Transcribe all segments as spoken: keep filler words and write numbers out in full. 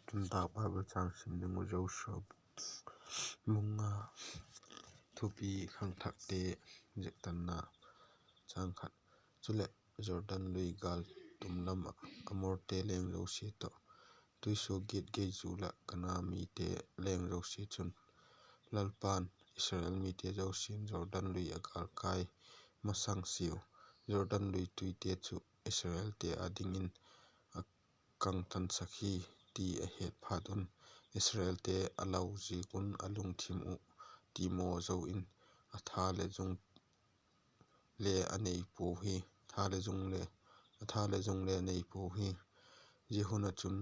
Tun tak Bible châng sim ding uh Joshua bung nga. Thupi: Khangthakte zektanna. Châng khat. Chuleh, Jordan lui gâl tum lam ah Amorte leng zosia tawh, tuisuagiat gei zul ah Kanaan mite leng zosia chun, Lalpa'n Israel mite zosia'n Jordan lui a gâl kâi masang siau, Jordan lui tuite chu Israelte â dingin a kangtansak hi, ti a het phat un, Israelte a lau ziak un a lungthim uh timaw zo in, a tha le zung le a nei puau hi, tha le zung le, a tha le zung le a nei puau hi. Zia hun ah chun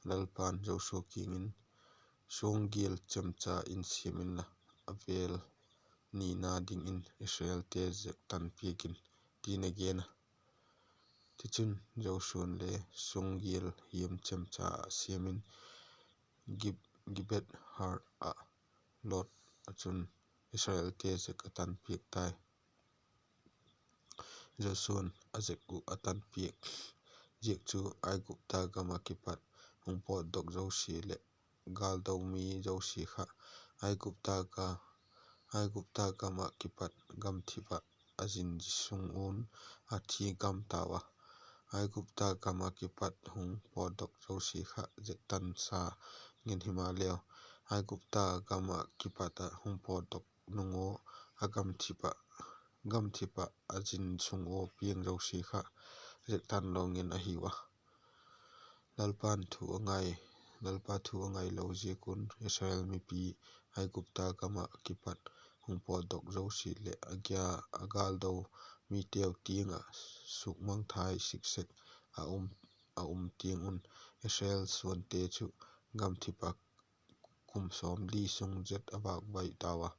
Lalpa'n Joshua kiang in, Suanggial chemcha in siam inla, a vêl nina dingin Israelte zektan piak in, ti'n a gen a. Tichun, Joshua'n le suanggial hiam chemcha a siam in, Gib-, Gibeath-haaraloth ah chun Israelte zek a tan piak tai. Joshua'n a zek uh a tan piak ziak chu Aigupta gam ah kipat hung pawtdok zosia leh gâldo mi zosia kha Aigupta ga-, Aigupta gam ah kipat gamthip ah a zin sung un a thi gam tau a. Aigupta gam ah kipat hung pawtdok zosia kha zektansa ngen himaleu, Aigupta gam ah kipat ah hung pawtdok nung ua, a gamthip ah, gamthip ah a zin sung ua piang zosia kha zektanlo ngen ahiu a. Lalpa'n thu a ngai, Lalpa thu a ngailo ziak un Israel mipi Aigupta gam ah kipat hung pawtdok zosia leh a gia, a gâldo miteu tiang ah sukmangthai siksek a um, a um tiang un Israel suante chu gamthip ah kum sawmli sung zet a vâkvai tau a.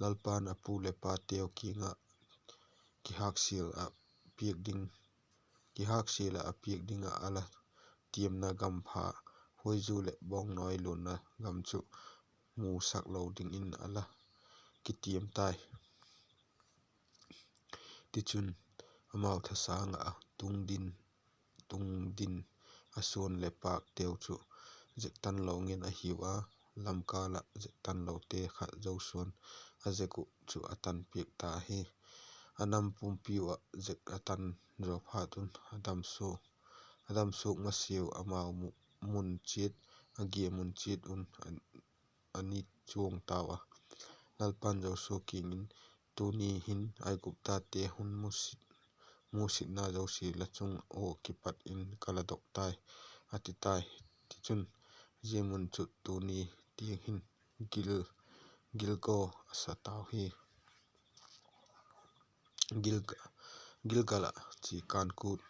Lalpa'n a pu leh pateu kiang ah kihâksial ah piak ding, kihâksial ah a piak ding ah a la tiamna gam pha, huaizu leh bawngnawi luanna gam chu musak lo dingin a la kitiam tai. Tichun, amau thasâng ah a tungdin, tungdin a suan leh pâkteu chu zektanlo ngen ahiu a, lamkâl ah zektanlote kha Joshua'n a zek uh chu a tan piak ta hi. A nam pumpiu ah zek a tan zaw phat un a damsuak, a damsuak masiau amau mu-, mun chiat, a gia mun chiat un a, a ni chuang tau a. Lalpa'n Joshua kiang in, Tuni hin Aiguptate hun musit, musitna zosia la chung ua kipat in ka la dok tai, a ti tai. Tichun, zia mun chu tuni tiang hin Gil-, Gilgal a sa tau hi. Gilga-, Gilgal ah chia kân kût.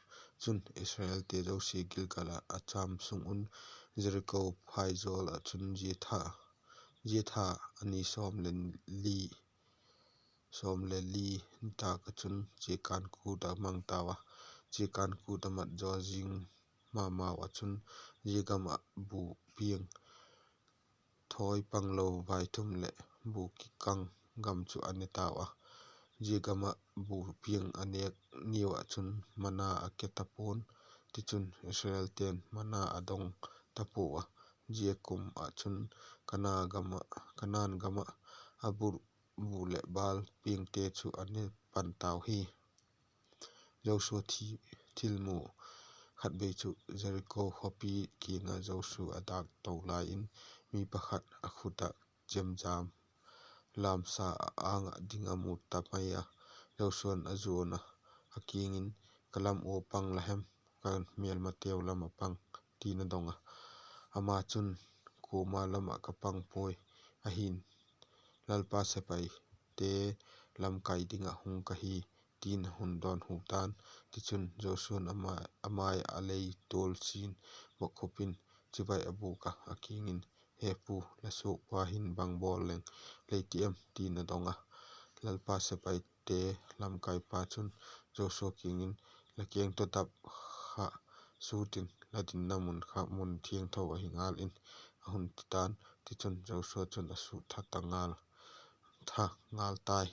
Chun Israelte zosia Gilgal ah a châm sung un, Jeriko phaizawl ah chun zia tha, zia tha a ni sawm le li, sawm le li nitâk ah chun chia kân kût a mang tau a. Chia kân kût a mat zaw zing ma mau ah chun zia gam ah bu piang, thawi panglo vaithum leh bu kikang gam chu a ne tau a. Zia gam ah bu piang a nêk niu ah chun mana a ke tapua'n, tichun Israelte'n mana a dong tapua a. Zia kum ah chun Kana gam ah, Kanaan gam ah a bu, bu leh bâl piangte chu a ne pan tau hi. Joshua thi-, thilmu. Khatvei chu Jeriko khawpi kiang ah Joshua a dâk to lai in, mi pakhat a khut ah chemjam lamsa a âng ah ding a mu ta mai a. Joshua'n a zuan a, a kiang in, Ka lam ua pang la hem, ka mêlmateu lam ah pang, ti'n a dong a. Ama chun, Kuama lam ah ka pang puai, ahi'n, Lalpa sepaite lamkai ding ah hung ka hi, ti'n a hun dawnhu ta'n. Tichun, Joshua'n a mai, a mai a lei tual sin bokkhup in, chibai a bûk a, a kiang in, He pu, la suakpa hin bang bawl leng lei ti em? ti'n a dong a. Lalpa sepaite lamkaipa chun Joshua kiang in, La keng tawh dap kha sut in, la dinna mun kha mun thiangtho ahi ngal in, a hun ti ta'n. Tichun, Joshua chun a sut tha ta ngal, tha ngal tai.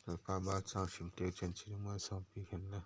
Lalpa'n bâkchang simteu chan chi ding malsawmpi hen la.